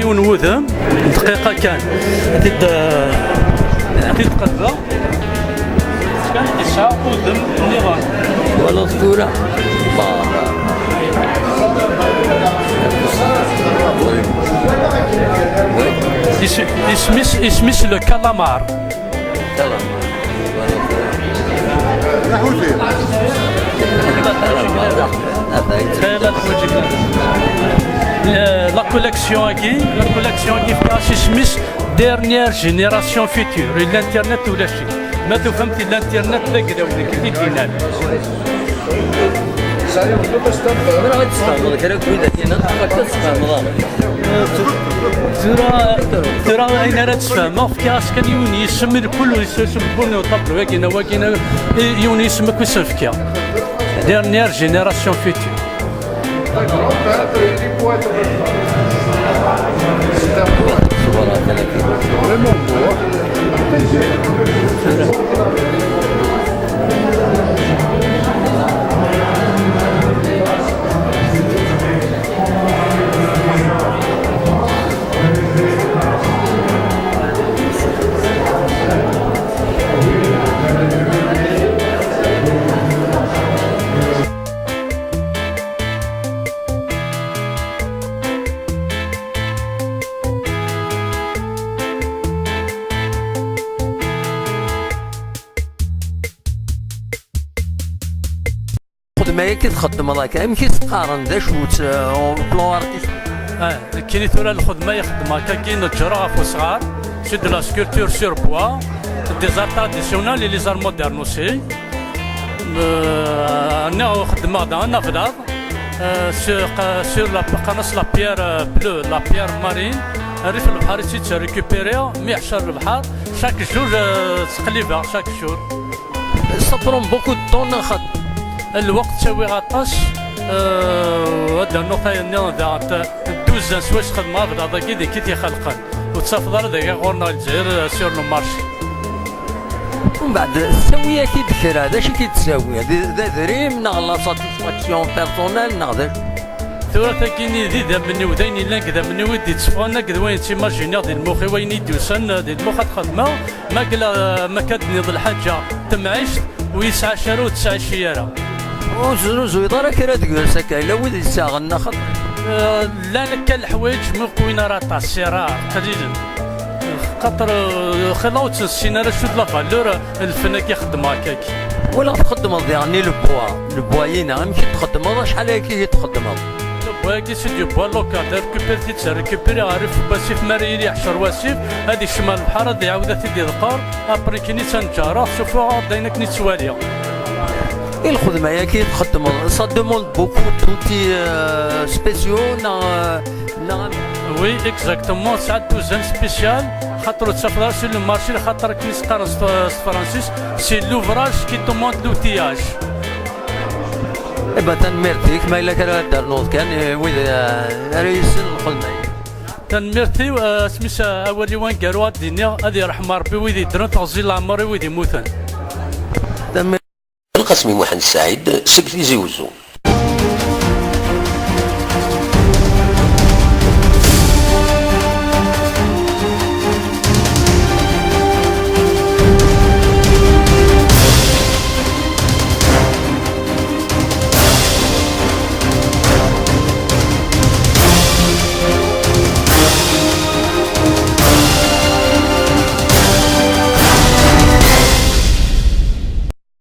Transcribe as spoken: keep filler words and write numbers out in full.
Yiwen wudem, dqiqa kan. Ad t-id, ad t-id-qelbeɣ. Kan yesɛa udem nniḍen. Twalaḍ tura? Is-, isem-is, isem-is le calamar. Calamar. Voilà. Très bien, très bien. Euh, la collection-agi, la collection-agi, fkiɣ-as isem-is Dernière Génération Future, l'internet ulac-it. Ma tufamt l'internet d aglaw, nekk i t-id-yennan. Tura i d-tesfehmeḍ kra n widak-nni, ad tesfehmeḍ. Tura, tura ayen ara d-sfehmeɣ, fkiɣ-as kan yiwen yisem i lkul, ur yesɛi isem n win n uṭablu-agi neɣ wagi neɣ, i, yiwen yisem akk i sen-fkiɣ. Dernière Génération Future. Lxedma-agi txeddmeḍ akka, amek i s-qqaren, d acu-tt, euh, au plan artistique? Ah, nekkini tura lxedma i xeddmeɣ akkagi, neǧǧreɣ ɣef usɣar, c'est de la sculpture sur bois, des arts traditionnels et les arts modernes aussi. Euh, nniɣ xeddmeɣ da anablaḍ, euh, sur, sur la, qqaren-as la pierre, euh, bleue, la pierre marine, rrif n lebḥer i tt-récupérer, mi yeḥcer lebḥer, chaque jour, euh, ttqellibeɣ, chaque jour. Ça prend beaucoup de temps, neɣ xaṭ-, lweqt ttawiɣ aṭas, euh, ad d-rnuɣ tayeḍ-nniḍen daɣen, t-, douze ans swayes xedmeɣ ablaḍ-agi d nekk i t-ixelqen. Ur tettafeḍ ara dagi ɣur-neɣ Lezzayer, euh, sur le marché. Umbeɛd, tessawi-ak-id kra, d acu i k-id-tessawi? D, d adrim, neɣ la satisfaction personnelle, neɣ d acu? Tura tagi-nni d idammen-iw, d ayen yellan deg idammen-iw i d-yetteffɣen akked wayen ttimajiniɣ di lmux-iw, ayen i d-yusan, euh, di lmux ad xedmeɣ. Ma yella, ma akka d-tenniḍ lḥaǧa, temɛict, ur yettɛac ara, ur tettɛici ara. Ur tesnuzuyeḍ ara kra deg-s akka, yella wid yettaɣen, axaṭer, eh, llan akka leḥwayeǧ, mi ur qwin ara aṭas, c'est rare, qlilen. Xaṭer, eh, xilla ur ttnessin ara acu d la valeur, eh, n lfen-agi xeddmeɣ akkagi. Walaɣ txeddmeḍ diɣen i lebwa, lebwa-ina, amek i txeddmeḍ, acḥal ayagi i txeddmeḍ? Lebwa-agi, c'est du bois local, récupérer-t-id, récupérer, rrif n wasif, mi ara yili yeḥcer wasif, ad ikcem ar lebḥer, ad iɛawed ad t-id-iḍeqqer, après kini ttaneǧǧareɣ, sufuɣeɣ-d ayen akken i ttwaliɣ. I lxedma-agi i txeddmeḍ, ça demande beaucoup d'outils, euh, spéciaux, neɣ, euh, neɣ... Oui, exactement, tesɛa dduzan spécial, xaṭer ur tettafeḍ ara sur le marché, xaṭer akken i s-qqaren s, s tefransist, c'est l'ouvrage qui demande l'outillage. Eh ben, tanemmirt-ik, ma yella kra ad d-ternuḍ kan, eh, wid, eh, ara yessen lxedma-agi. Tanemmirt-iw, eh, asmi-s, eh, awal-iw aneggaru ad d-iniɣ, ad yerḥem Ṛebbi wid yeddren, teɣzi n leɛmer i wid yemmuten. Tanemmirt. Lqasmi Muḥend Saɛid seg Tizi Wezzu.